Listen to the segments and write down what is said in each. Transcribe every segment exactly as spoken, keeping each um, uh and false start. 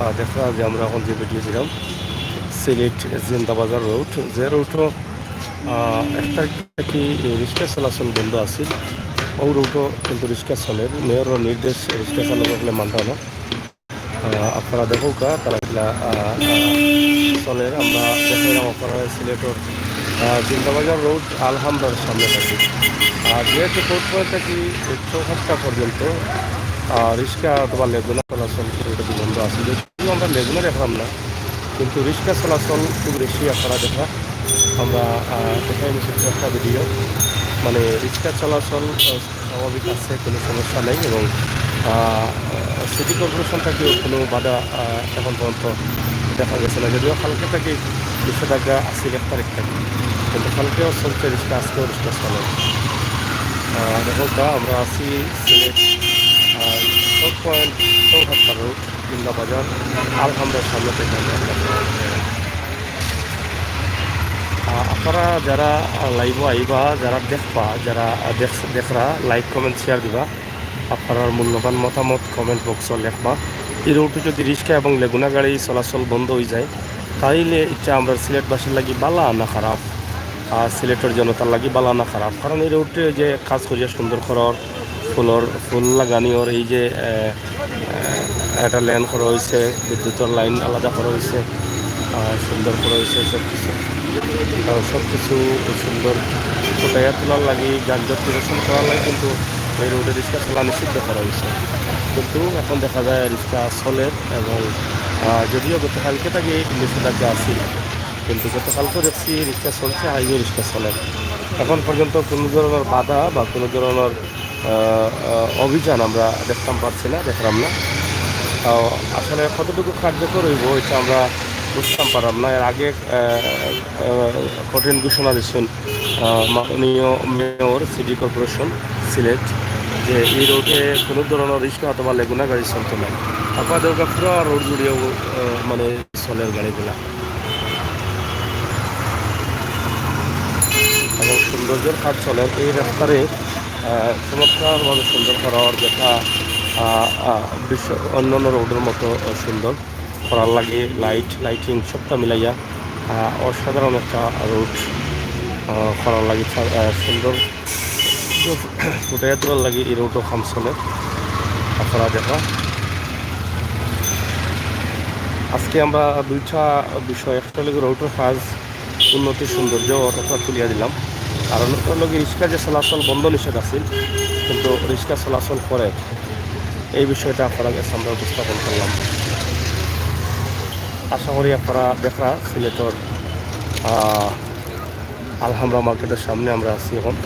আহ, দেখরা যে আমরা এখন যে ভিডিও দিলাম, সিলেট জিন্দাবাজার রোড, যে রোডও, আহ, একটা কি রিক্সা চলাচল বন্ধ আছিল, ওই রোডও কিন্তু রিক্সা চলের। মেয়রর নির্দেশ রিক্সা চালক অকলে মানরা না। আহ, আপনারা দেখউক্কা, তারা কিলা, আহ, আহ, চলের। আমরা দেখাইলাম আপনারা সিলেটর, আহ, জিন্দাবাজার রোড আলহামরার সামনে থাকি। আর যেহেতু কোর্ট থাকি চৌহাট্টা পর্যন্ত, আহ, রিক্সা অথবা লেগুনা চলাচল রোডে বন্ধ আছে। যদিও আমরা লেগুনা দেখলাম না, কিন্তু রিক্সা চলাচল খুব বেশি আপনারা দেখরা। আমরা, আহ, দেখাই নিচ্ছি একটা ভিডিও, মানে রিক্সা চলাচল, আহ, স্বাভাবিক আছে, কোনো সমস্যা নেই। এবং, আহ, সিটি কর্পোরেশন থাকিও কোনো বাধা, আহ, এখন পর্যন্ত দেখা গেছে না। যদিও কালকে থাকি নিষেধাজ্ঞা আছিল এক তারিখ থাকি, কিন্তু কালকেও চলছে রিক্সা, আজকেও রিক্সা চলে। আহ, দেখউক্কা, আমরা আছি সিলেট, আহ, চক পয়েন্ট, চৌহাট্টা রোড, জিন্দাবাজার, আলহামরার সামনে থাকি আমরা। আহ, আপনারা যারা, আহ, লাইভও আইবা, যারা দেখবা, যারা, আহ, দেখ-, দেখরা, লাইক, কমেন্ট, শেয়ার দিবা। আপনারার মূল্যবান মতামত কমেন্ট বক্সো লেখবা। এই রোডে যদি রিক্সা এবং লেগুনা গাড়ি চলাচল বন্ধ অইযায়, তাইলে ইটা আমরার সিলেটবাসীর লাগি বালা না খারাপ? আর সিলেটর জনতার লাগি বালা না খারাপ? কারণ এই রোডে যে কাজ করিয়া সুন্দর করার, ফুলর, ফুল লাগানি অর, এই যে, আহ, আহ, একটা লেন করা অইছে, বিদ্যুতর লাইন আলাদা করা অইছে, আহ, সুন্দর করা অইছে সব কিছু। কারণ সব কিছু সুন্দর ফুটাইয়া তোলার লাগি, যানজট নিরসন করার লাগি কিন্তু এই রোডে রিক্সা চলা নিষিদ্ধ করা অইছে। কিন্তু এখন দেখা যায় রিক্সা চলের এবং, আহ, যদিও গতকালকে থাকি নিষেধাজ্ঞা আছিল, কিন্তু গতকালকে দেখছি রিক্সা চলছে, আইজও রিক্সা চলের। এখন পর্যন্ত কোনো ধরনের বাধা বা কোনো ধরনের, আহ, আহ, অভিযান আমরা দেখতাম পারছি না, দেখলাম না। তাও আসলে কতটুকু কার্যকর অইবো, ইটা আমরা বুঝতাম পারলাম না। এর আগে, আহ, আহ, কঠিন ঘোষণা দিছইন, আহ, মাননীয় মেয়র সিটি কর্পোরেশন সিলেট, যে এই রোডে কোনো ধরনের রিক্সা অথবা লেগুনা গাড়ি চলতো না। আপনারা দেখউক্কা পুরা রোড জুড়িয়া, আহ, মানে চলের গাড়িগুলা। এবং সৌন্দর্যর কাজ চলের। এই রাস্তারে, আহ, চমৎকারভাবে সুন্দর করা অর, যেটা, আহ, আহ, বিশ্ব অন্যান্য রোডর মতো সুন্দর করার লাগি লাইট, লাইটিং সবটা মিলাইয়া, আহ, অসাধারণ একটা রোড, আহ, করার লাগি চা-, আহ, সুন্দর ফুটাইয়া তোলার লাগি এই রোডও কাম চলের। আপনারা দেখরা, আজকে আমরা দুইটা বিষয়, একটা অইলো গি রোডর কাজ, উন্নতি সৌন্দর্য অতটা তুলিয়া দিলাম। আর অইলো গি রিক্সা যে চলাচল বন্ধ নিষেধ আছিল, কিন্তু রিক্সা চলাচল করের, এই বিষয়টা আপনারার গেছে আমরা উপস্থাপন করলাম। আশা করি আপনারা দেখরা সিলেটর, আহ, আলহামরা মার্কেটের সামনে আমরা আছি এখন।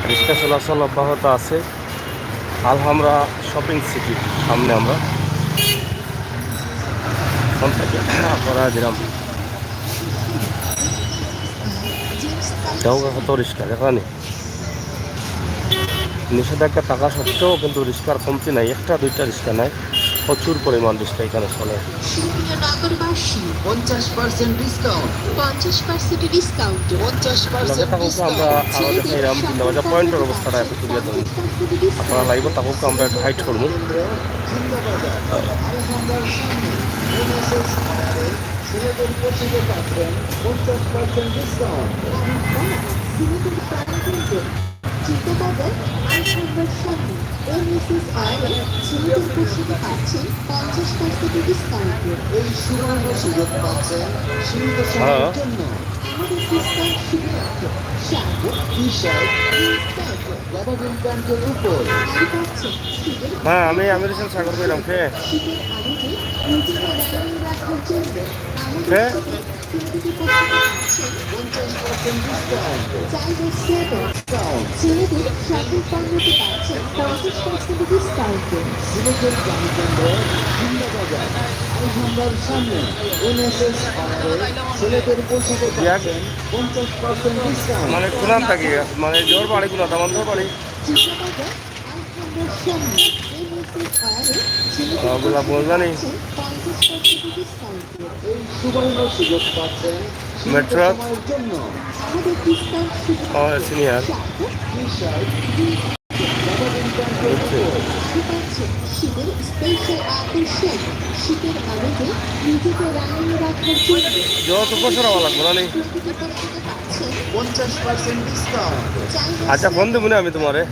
রিক্সা চলাচল অব্যাহত আছে আলহামরা শপিং সিটির সামনে। আমরা এখন থেকে আপনারা দিলাম। দেখো কত রিক্সা, দেখো নি? নিষেধাজ্ঞা থাকা সত্ত্বেও কিন্তু রিক্সার কমতি নাই, একটা দুইটা রিক্সা নাই, প্রচুর পরিমাণ রিক্সা এখানে চলে। সুপ্রিয় নগরবাসী, পঞ্চাশ পার্সেন্ট ডিসকাউন্ট। পঞ্চাশ পার্সেন্ট ডিসকাউন্ট। পঞ্চাশ পার্সেন্ট লগে থাকুক, আমরা আরো দেখাইলাম জিন্দাবাজার পয়েন্টের অবস্থাটা একটু তুলে ধরি। আপনারা লাইভে থাকুক, আমরা একটু হাইট করবো। জিন্দাবাজার, আলহামরার সামনে এনএসএস পার্কে ছেলেদের পোশাকে পাচ্ছেন পঞ্চাশ পার্সেন্ট ডিসকাউন্ট। জিন্দাবাজার, আলহামরার সামনে এনএসএস পার্কে ছেলেদের পোশাকে পাচ্ছেন পঞ্চাশ পার্সেন্ট ডিসকাউন্ট। এই সুবর্ণ সুযোগ পাচ্ছেন সীমিত সময়ের জন্য। আমাদের ডিসকাউন্ট শুধুমাত্র shirt, T shirt, jeans pant, গবাদিন প্যান্টের উপর। আর পাচ্ছেন শীতের হ্যাঁ, আমি আমির হোসেন সাগর কইলাম, কে? শীতের আনন্দে নিজেকে রাখার জন্য আমাদের কে? শীতের ছেলেদের পোশাকে পাচ্ছেন পঞ্চাশ পার্সেন্ট ডিসকাউন্ট। চাইলে সেট ডিসকাউন্ট। ছেলেদের শার্টের পণ্যতে পাচ্ছেন পঞ্চাশ পার্সেন্ট ডিসকাউন্ট। সিলেটের প্রাণকেন্দ্র জিন্দাবাজার, আলহামরার সামনে এনএসএস পার্কে ছেলেদের পোশাকে পাচ্ছেন পঞ্চাশ পার্সেন্ট ডিসকাউন্ট। মানে, কোনান থাকি? মানে, জোর বাড়ি কোনান? আমার জোর বাড়ি। জিন্দাবাজার, আলহামরার সামনে এনএসএস ওগুলা বললানি। মেট্রো। ও, সিনিয়র। যত বছর আমার লাগবো না নি। আচ্ছা, ফোন দেবো না আমি তোমারে।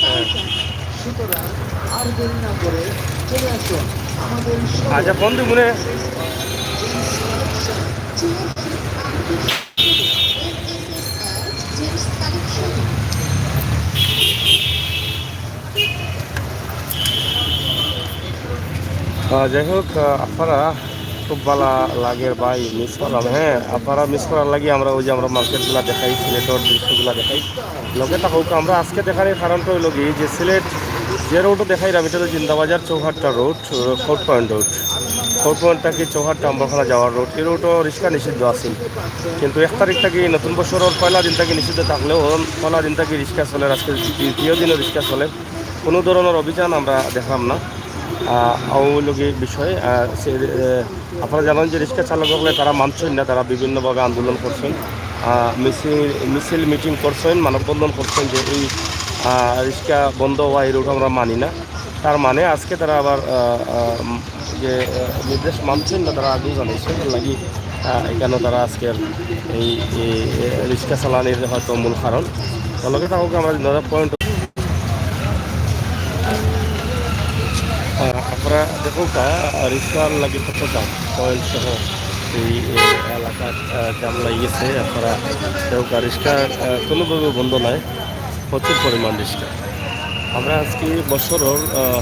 হ্যাঁ। আচ্ছা, ফোন দেবো না। আহ, যাই হোক, আহ, আপনারা খুব ভালা লাগের ভাই, মিস করলাম। হ্যাঁ, আপনারা মিস করার লাগি আমরা ওই যে আমরা মার্কেটগুলা দেখাই, সিলেটর দৃশ্যগুলা দেখাই। লগে থাকুক, আমরা আজকে দেখার এই কারণটা হইল কি যে সিলেট যে রোডও দেখাইলাম, এটা হলো জিন্দাবাজার চৌহাট্টা রোড, আহ, fort point road. Fort point থাকি চৌহাট্টা আম্বরখানা যাওয়ার রোড, এই রোডও রিক্সা নিষিদ্ধ আছিল। কিন্তু এক তারিখ থাকি, নতুন বছরর পয়লা দিন থাকি নিষিদ্ধ থাকলেও পয়লা দিন থাকি রিক্সা চলে, আজকে দ্বিতীয় দিনও রিক্সা চলে। কোনো ধরনের অভিযান আমরা দেখলাম না। আহ, আওয়ামী লীগের বিষয়ে, আহ, সে, আহ, আপনারা জানেন যে রিক্সা চালক হকলে তারা মানছেন না, তারা বিভিন্নভাবে আন্দোলন করছেন, আহ, মিছিল, মিছিল মিটিং করছেন, মানববন্ধন করছেন যে এই, আহ, রিক্সা বন্ধ হওয়া এই রোড আমরা মানি না। তার মানে আজকে তারা আবার, আহ, আহ, যে, আহ, নির্দেশ মানছেন না, তারা আগেই জানাইছেন, এর লাগি, আহ, এখানে তারা আজকের এই, এই, এই রিক্সা চালানির হয়তো মূল কারণ। তো লগে থাকুক, আমরা নজর পয়েন্ট আহ, আপনারা দেখো কা, রিক্সার লাগি কত জাম, পয়েন্ট সহ এই, এই এলাকার, আহ, জাম লাগি গেছে। আপনারা দেখো কা, রিক্সা, আহ, কোনোভাবে বন্ধ নাই, প্রচুর পরিমাণ রিক্সা। আমরা আজকে বছরর, আহ,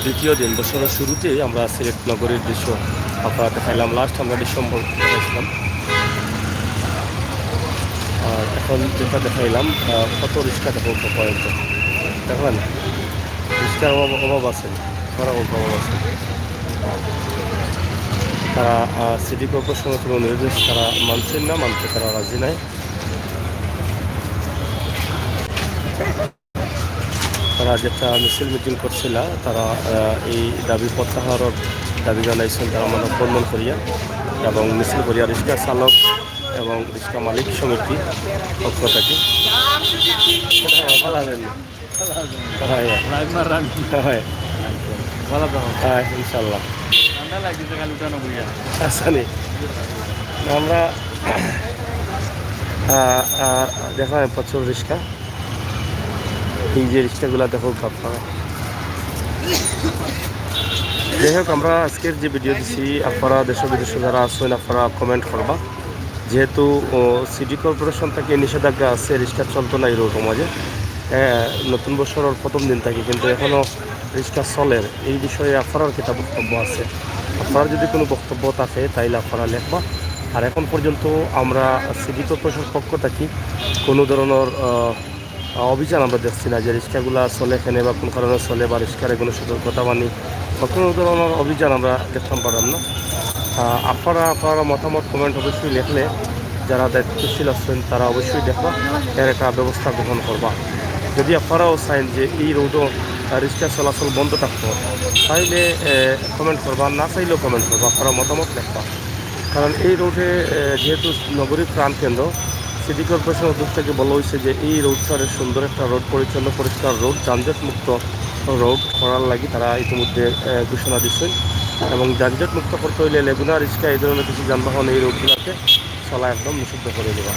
দ্বিতীয় দিন, বছরর শুরুতেই আমরা সিলেট নগরীর দৃশ্য আপনারা দেখাইলাম। লাস্ট আমরা ডিসেম্বর দেখাইছিলাম। আর এখন যেটা দেখাইলাম, আহ, কত রিক্সা দেখো পয়েন্ট, দেখলেন? রিক্সার অভাব, অভাব আছে, তারা অভাব আছে। তারা, আহ, সিটি কর্পোরেশনের কোনো নির্দেশ তারা মানছেন না, মানতে তারা রাজি নাই। তারা যেটা মিছিল মিটিং করছিলা, তারা, আহ, এই দাবি প্রত্যাহারর দাবি জানাইছেন তারা মানববন্ধন করিয়া এবং মিছিল করিয়া রিক্সা চালক এবং রিক্সা মালিক সমিতি পক্ষ থেকে। ভালো আছেন? হয়। রাইমা রানী। হয়। ভালো তো হবে। হয়, ইনশাল্লাহ। ঠান্ডা লাগতেছে খালি উঠানো বইয়া। আচ্ছা নি। আমরা, আহ, আহ, দেখা হয় প্রচুর রিক্সা। এই যে রিক্সাগুলা দেখো আপনারা। যাই হোক, আমরা আজকের যে ভিডিও দিছি, আপনারা দেশ বিদেশে যারা আছেন, আপনারা কমেন্ট করবা। যেহেতু, ও, সিটি কর্পোরেশন থেকে নিষেধাজ্ঞা আছে, রিক্সা চলতো না এই রোডের মাঝে, হ্যাঁ, নতুন বছরের প্রথম দিন থেকে, কিন্তু এখনো রিক্সা চলের। এই বিষয়ে আপনারার কিতা বক্তব্য আছে? আপনারা যদি কোনো বক্তব্য থাকে, তাইলে আপনারা লেখবা। আর এখন পর্যন্ত আমরা সিটি কর্পোরেশন পক্ষ থেকে কোনো ধরনের, আহ, আহ, অভিযান আমরা দেখছি না যে রিক্সাগুলা চলে কেনে বা কোন কারণে চলে বা রিক্সার কোনো সতর্কতা বাণী বা কোনো ধরনের অভিযান আমরা দেখতাম পারলাম না। আহ, আপনারা আপনারা মতামত কমেন্ট অবশ্যই লেখলে যারা দায়িত্বশীল আছেন তারা অবশ্যই দেখবা, এর একটা ব্যবস্থা গ্রহণ করবা। যদি আপনারাও চাইন যে এই রোডও, আহ, রিক্সা চলাচল বন্ধ থাকতো, তাইলে, আহ, কমেন্ট করবা, আর না চাইলেও কমেন্ট করবা, আপনারা মতামত লেখবা। কারণ এই রোডে, আহ, যেহেতু নগরীর প্রাণকেন্দ্র, সিটি কর্পোরেশনের উদ্যোগ থেকে বলা হয়েছে যে এই রোডটারে সুন্দর একটা রোড, পরিচ্ছন্ন পরিষ্কার রোড, যানজট মুক্ত রোড করার লাগি তারা ইতিমধ্যে, আহ, ঘোষণা দিচ্ছেন। এবং যানজট মুক্ত করতে হইলে লেগুনা, রিক্সা এই ধরনের কিছু যানবাহন এই রোডগুলোতে চলা একদম নিষিদ্ধ করে দিবা।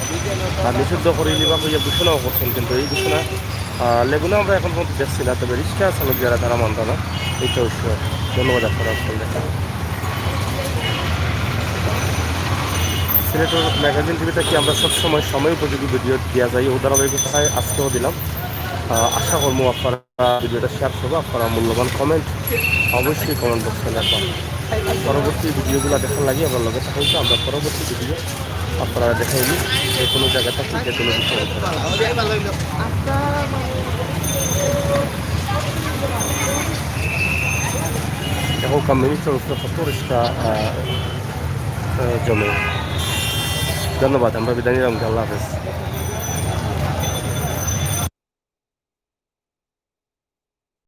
আর নিষিদ্ধ করে দিবা হইয়া ঘোষণাও করছেন, কিন্তু এই ঘোষণা, আহ, লেগুনা আমরা এখন পর্যন্ত দেখছি না, তবে রিক্সা চালক যারা তারা মানতা না, এইটা অবশ্য। ধন্যবাদ আপনারা সকলকে। সিলেটর ম্যাগাজিন টিভি থেকে আমরা সবসময় সময় উপযোগী ভিডিও দিয়া যাই, ও ধারাবাহিকতায় আজকেও দিলাম। আহ, আশা করবো আপনারা ভিডিওটা শেয়ার করবো, আপনারা মূল্যবান কমেন্ট অবশ্যই কমেন্ট বক্সে লেখবা। পরবর্তী ভিডিওগুলো দেখার লাগি আমার লগে থাকুন, আমরা পরবর্তী ভিডিও আপনারা দেখাইনি যে কোনো জায়গা থাকি, যে কোনো বিষয়ে। দেখো, কমিউনিটির উপরে কত রিক্সা, আহ, আহ, জমে। ধন্যবাদ, আমরা বিদায় নিলাম, আল্লাহ হাফেজ।